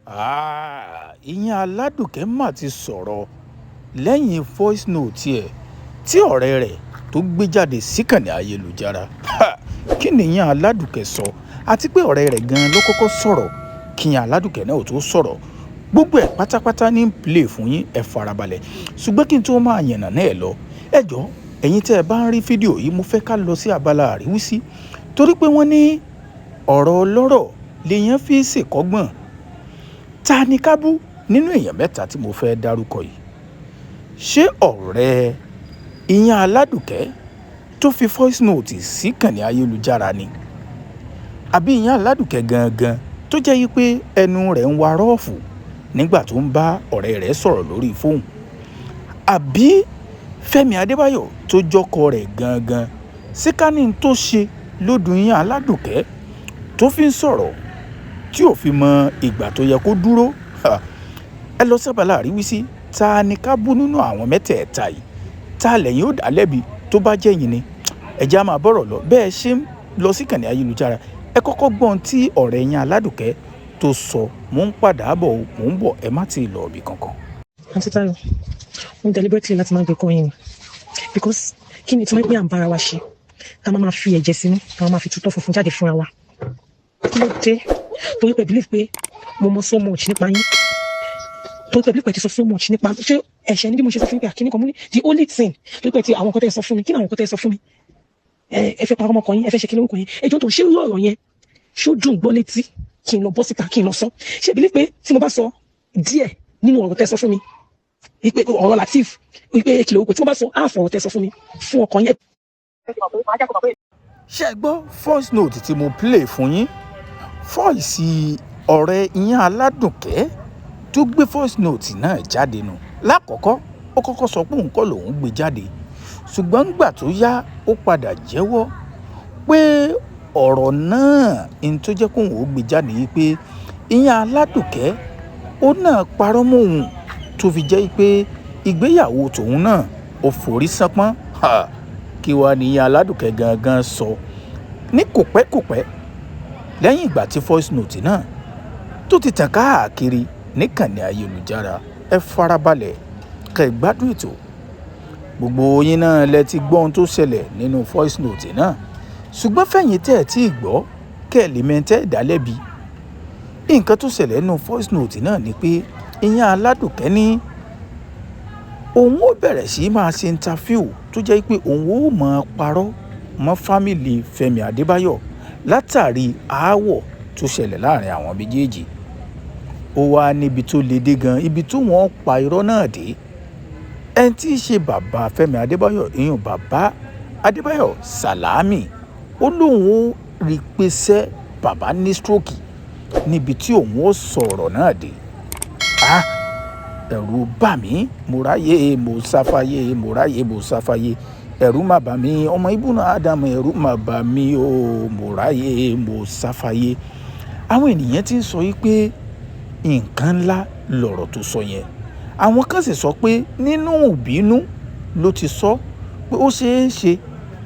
Ìyẹn Aládùkẹ́ mà ti sọ̀rọ̀ lẹ́yìn voice note ẹ̀ tí ọ̀rẹ́ rẹ̀ tó gbé jáde síkànnì ayélujára. Kí ni ìyẹn Aládùkẹ́ sọ? Àti pé ọ̀rẹ́ rẹ̀ gan-an ló kọ́kọ́ sọ̀rọ̀ kí ìyẹn Aládùkẹ́ náà ò tó sọ̀rọ̀. Gbogbo ẹ̀ pátápátá ní ń play fún yín, ẹ farabalẹ̀. Ṣùgbọ́n kí n tó máa yànnà náà lọ, ẹ jọ̀ọ́, ẹ̀yin tẹ́ ẹ bá ń rí fídíò yìí, mo fẹ́ ká lọ sí abala àríwísí, torí pé wọ́n ní ọ̀rọ̀ ọlọ́rọ̀ lèèyàn fi ṣèkọ́gbọ̀n. Ta ni ká bú nínú èèyàn mẹ́ta tí mo fẹ́ dárúkọ yìí? Ṣé ọ̀rẹ́ ìyẹn Aládùkẹ́ tó fi voice note síkànnì ayélujára ni? Àbí ìyẹn Aládùkẹ́ gangan tó jẹ́ wípé ẹnu rẹ̀ ń wa rọ́ọ̀fù nígbà tó ń bá ọ̀rẹ́ rẹ̀ sọ̀rọ̀ lórí fóònù? Àbí Fẹ́mi Adébáyọ̀ tó jọkọ rẹ̀ gangan, síkánì tó ṣe lódùn ìyẹn Aládùkẹ́ tó fi ń sọ̀rọ̀ tí ò fi mọ ìgbà tó yẹ kó dúró? Ẹ lọ sábàlá àríwísí. Ta ni ká bú nínú àwọn mẹ́tẹ̀ẹ̀ta yìí? Ta lẹ́yìn ó dá lẹ́bi tó bá jẹ́ yín ni? Ẹ jẹ́ á máa bọ̀rọ̀ lọ. Bẹ́ẹ̀ ṣe ń lọ sí ìkànnì ayélujára, ẹ kọ́kọ́ gbọ́n tí ọ̀rẹ́ yín Aládùkẹ́ tó sọ. Mò ń padà bọ̀, mò ń bọ̀, ẹ má ti lọ ibì kankan. Àǹtí Táyọ̀, mo deliberately láti máa gbé kọ́ yín ni, because kí ni tí wọ́n pé à ń bára wa ṣe, ká máa fi ẹ̀jẹ̀ sínú, ká máa fi tutọ́ funfun jáde fúnra wa? Kí ló dé? Torí pé believe pé mo mọ so much nípa yín, torí pé believe pé ti sọ so much nípa, ṣé ẹ̀ṣẹ̀ ni bí mo ṣe sọ fún yín pé àkíní kan mú ní the only thing, torí pé ti àwọn nǹkan tẹ́ ẹ sọ fún mi, kí ni àwọn nǹkan tẹ́ ẹ sọ fún mi? Ẹ fẹ́ parọ́ ọmọkàn yín, ẹ fẹ́ ṣe kí lórúkọ yín, ẹjọ́ tó ṣé irú ọ̀rọ̀ yẹn ṣó dùn gbọ́ létí kí n lọ bọ́ síta kí n lọ sọ? Ṣé believe pé tí mo bá sọ díẹ̀ nínú ọ̀rọ̀ tẹ́ sọ fún mi, wípé ọ̀rọ̀ Lateef, wípé kí lórúkọ, tí mo bá sọ ààfọ̀ ọ̀rọ̀ tẹ́ sọ fún mi fún ọkàn yẹn. Ṣé ẹ gbọ́ voice note tí mo play fún yín? Voice ọ̀rẹ́ ìyẹn Aládùkẹ́ tó gbé voice note náà jáde nù. Lákọ̀ọ́kọ́ ó kọ́kọ́ sọ pé òun kọ́ lòun gbé jáde, ṣùgbọ́n nígbà tó yá ó padà jẹ́wọ́ pé ọ̀rọ̀ náà ní tó jẹ́ kóun ó gbé jáde yìí, pé ìyẹn Aládùkẹ́ ó náà parọ́ mọ́ òun tó fi jẹ́ pé ìgbéyàwó tòun náà ó forí sánpọ́n. Kí wàá ní ìyẹn Aládùkẹ́ gangan sọ ní kòpẹ́kòpẹ́ lẹ́yìn ìgbà tí voice note náà tó ti tàn káàkiri níkànnì ayélujára? Ẹ farabalẹ̀ kẹ́ ẹ gbádùn ètò. Gbogbo yín náà lẹ ti gbọ́ ohun tó ṣẹlẹ̀ nínú voice note náà, ṣùgbọ́n fẹ̀yìn tẹ́ ẹ̀ tí ì gbọ́, kẹ́ ẹ lè mẹ́tẹ́ ìdálẹ́bi. Nǹkan tó ṣẹlẹ̀ nínú voice note náà ni pé ìyẹn Aládùkẹ́ ní òun ó bẹ̀rẹ̀ sí máa ṣe interview tó jẹ́ pé òun ó máa parọ́ mọ́ family Fẹ́mi Adébáyọ̀ látàrí aáwọ̀ tó ṣẹlẹ̀ láàrin àwọn méjèèjì. Ó wá níbi tó le dé gan, ibi tó wọ́n pa irọ́ náà dé. Ẹni tí í ṣe bàbá Fẹ́mi Adébáyọ̀, ìyún bàbá Adébáyọ̀ Sàlámì, ó lóun ó rí i pé sẹ́ bàbá ní stroke níbi tí òun ó sọ̀rọ̀ náà dé. Ẹ̀rù bà mí, mo ráyè mo sáfáyé, mo ráyè mo sáfáyé, ẹ̀rù má bà mí, ọmọ ibùnà Ádámù, ẹ̀rù má bà mí o, mo ráyè mo sáfáyé. Àwọn ènìyàn ti ń sọ yìí pé nǹkan ńlá lọ̀rọ̀ tó sọ yẹn. Àwọn kan sì sọ pé nínú ìbínú ló ti sọ, pé ó ṣeé ṣe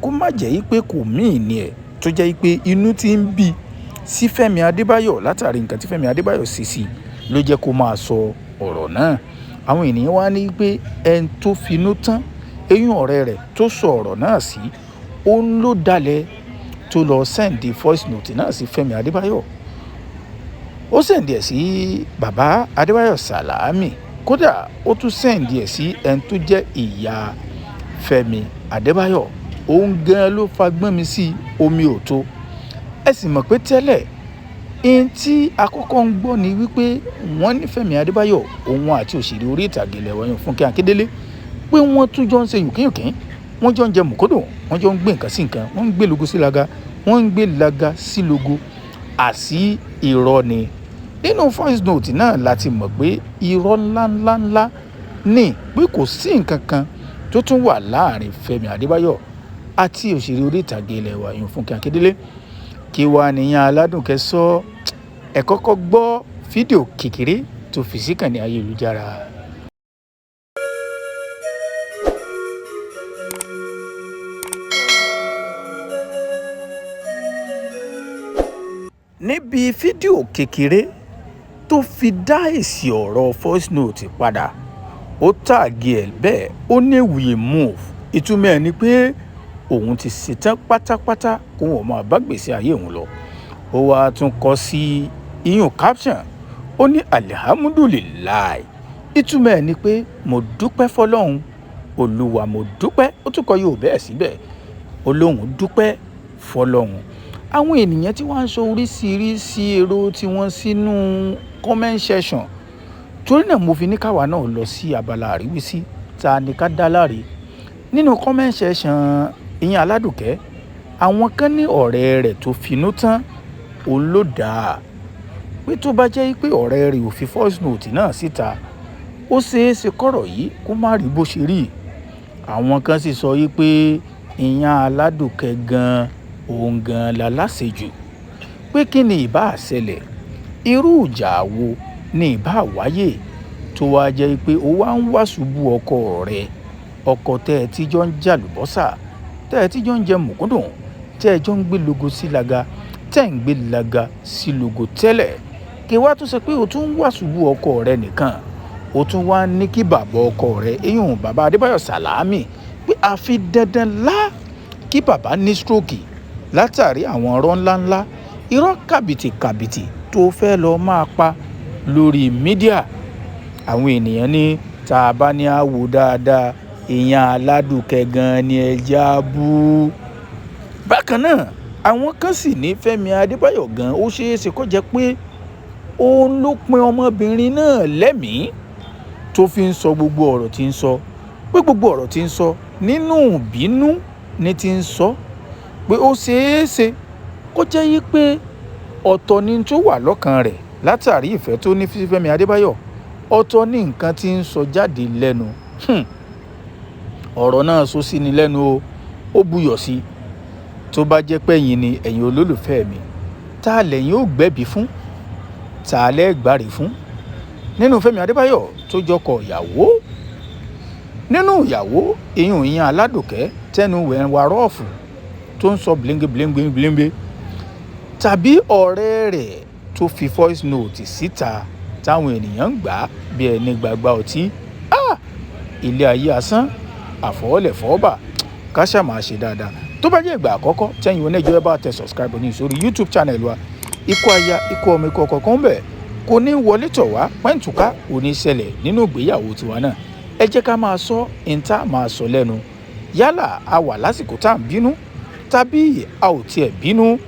kó má jẹ́ pé kò mean ẹ̀, tó jẹ́ pé inú ti ń bí sí Fẹ́mi Adébáyọ̀ látàrí nǹkan tí Fẹ́mi Adébáyọ̀ ṣe sí ló jẹ́ kó máa sọ ọ̀rọ̀ náà. Àwọn ènìyàn wá ní pé ẹni tó finú tán eyín ọ̀rẹ́ rẹ̀ tó sọ ọ̀rọ̀ náà sí, òun ló dalẹ̀ tó lọ send voice note náà sí Fẹ́mi Adébáyọ̀. Ó send ẹ̀ sí bàbá Adébáyọ̀ Sàlámì, kódà ó tún send ẹ̀ sí ẹni tó jẹ́ ìyá Fẹ́mi Adébáyọ̀. Òun gan ló fagbọ́n mi sí omi ò tó. Ẹ sì mọ̀ pé tẹ́lẹ̀ ihun tí akọ́kọ́ ń gbọ́ ni wípé wọ́n ní Fẹ́mi Adébáyọ̀ òun àti òṣèré orí ìtàgé ilẹ̀ wa Fúnkẹ́ Akíndélé pé wọ́n tún jọ ń ṣe yùnkíyùnkín, wọ́n jọ ń jẹ mùkúndùn, wọ́n jọ ń gbé nǹkan sí nǹkan, wọ́n ń gbé logo sí laga, wọ́n ń gbé laga sí logo. Àsí irọ́ ni. Nínú voice note náà la ti mọ̀ pé irọ́ ńláńláńlá ní, pé kò sí nǹkan kan tó tún wà láàrin Fẹ́mi Adébáyọ̀ àti òṣèré orí ìtàgé ilẹ̀ wa Fúnkẹ́ Akíndélé. Kí wàá nìyẹn Aládùnkẹ́ sọ? Ẹ kọ́kọ́ gbọ́ fídíò kékeré tó fi síkànnì ayélujára. Níbi fídíò kékeré Tó fi dá èsì ọ̀rọ̀ voice note padà, ó tag ẹ̀ bẹ́ẹ̀, ó ní, "We move." Ìtumọ̀ ẹ̀ ni pé òun ti ṣetán pátápátá kó wọn máa bá gbèsè ayé òun lọ. Ó wáá tún kọ sí iyùn caption, ó ní, "Alihamudulilayi." Ìtumọ̀ ẹ̀ ni pé mo dúpẹ́ fọlọ́run, Olúwa, mo dúpẹ́. Ó tún kọ yóò bẹ́ẹ̀ síbẹ̀, ó lóun dúpẹ́ fọlọ́run. Àwọn ènìyàn tí wọ́n ń sọ oríṣiríṣi èrò tí wọ́n sínú comment section. Torí náà mo fi ní káwa náà lọ sí abala àríwísí, ta ni ká dá láre nínú comment section. Ìyẹn Aládùkẹ́, àwọn kan ní ọ̀rẹ́ rẹ̀ tó finú tán òun ló dáa, pé tó bá jẹ́ pé ọ̀rẹ́ rẹ̀ ò fi voice note náà síta, ó ṣeé ṣe kọ́rọ̀ yìí kó má rí bó ṣe rí. Àwọn kan sì sọ yìí pé ìyẹn Aládùkẹ́ gan, òun gan la láṣejù, pé kí ni ìbá ṣẹlẹ̀, irú ìjà wo ni ìbá wáyé tó wáá jẹ́ pé ó wá ń wá ṣubú ọkọ rẹ̀, ọkọ tẹ́ ẹ tíjọ́ ń jàlùbọ́sà, tẹ́ ẹ tíjọ́ ń jẹ mùkúndùn, tẹ́ ẹ jọ ń gbé logo sí laga, tẹ́ ẹ ń gbé laga sí logo tẹ́lẹ̀, kí wàá tún sọ pé o tún ń wá ṣubú ọkọ rẹ̀ nìkan, o tún wá ní kí bàbá ọkọ rẹ̀, eyín bàbá Adébáyọ̀ Sàlámì, pé àfi dandan lá kí bàbá ní stroke látàrí àwọn ọ̀rọ̀ ńláńlá, irọ́ kàbìtìkàbìtì tó fẹ́ lọ́ọ́ máa pa lórí media. Àwọn ènìyàn ní tá a bá ní á wò dáadáa, ìyẹn Aládùkẹ́ gan ni ẹja bú. Bákan náà, àwọn kan sì ní Fẹ́mi Adébáyọ̀ gan, ó ṣeé ṣe kó jẹ́ pé òun ló pin ọmọbìnrin náà lẹ́mìí tó fi ń sọ gbogbo ọ̀rọ̀ tí ń sọ, pé gbogbo ọ̀rọ̀ tí ń sọ nínú ìbínú ni ti ń sọ, pé ó ṣeé ṣe kó jẹ́ yí pé ọ̀tọ̀ ni tó wà lọ́kàn rẹ̀ látàrí ìfẹ́ tó ní sí Fẹ́mi Adébáyọ̀, ọ̀tọ̀ ní nǹkan tí ń sọ jáde lẹ́nu. Ọ̀rọ̀ náà sọ sí ni lẹ́nu o, ó buyọ̀ sí i. Tó bá jẹ́ pé ẹ̀yin ni, ẹ̀yin olólùfẹ́ mi, tá lẹ́yìn ó gbẹ̀bí fún, tá lẹ́ gbàrí fún nínú Fẹ́mi Adébáyọ̀ tó jọkọ̀ ìyàwó, nínú ìyàwó ìyún ìyẹn Aládùkẹ́ tẹnu wẹ̀wà rọ́ọ̀fù tó ń sọ blinge blinge blinge, tàbí ọ̀rẹ́ rẹ̀ tó fi voice note síta táwọn ènìyàn ń gbà bí ẹni gbàgbà ọtí? Ilé ayé asán, àfọwọ́lẹ̀ fọ́ọ́bà, ká ṣáà máa ṣe dáadáa. Tó bá jẹ́ ìgbà àkọ́kọ́ tẹ́yìn oníjọ́, ẹ bá tẹ subscribe ní sórí YouTube channel wa. Ikú aya, ikú ọmọ, ikú ọkọ̀ kan bẹ̀ kò ní wọlé tọ̀ wá, pẹ́ǹtùká ò ní ṣẹlẹ̀ nínú ìgbéyàwó tiwa náà. Ẹ jẹ́ ká máa sọ ìta máa sọ lẹ́nu, yálà a wà lásìkò tá à ń bínú tàbí a ò tiẹ̀ bínú,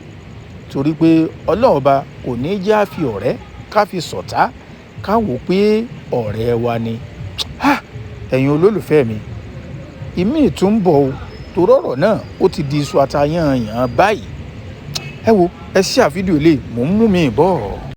torí pé Ọlọ́run Ọba kò ní jẹ́ àfi ọ̀rẹ́ ká fi ṣọ̀tá, ká wò pé ọ̀rẹ́ wa ni. Ẹ̀yin olólùfẹ́ mi, ìmí tún ń bọ̀ o, torí ọ̀rọ̀ náà ó ti di iṣu atayanyan báyìí. Ẹ wo, ẹ ṣí àfídíò lè mò ń mú mi bọ̀.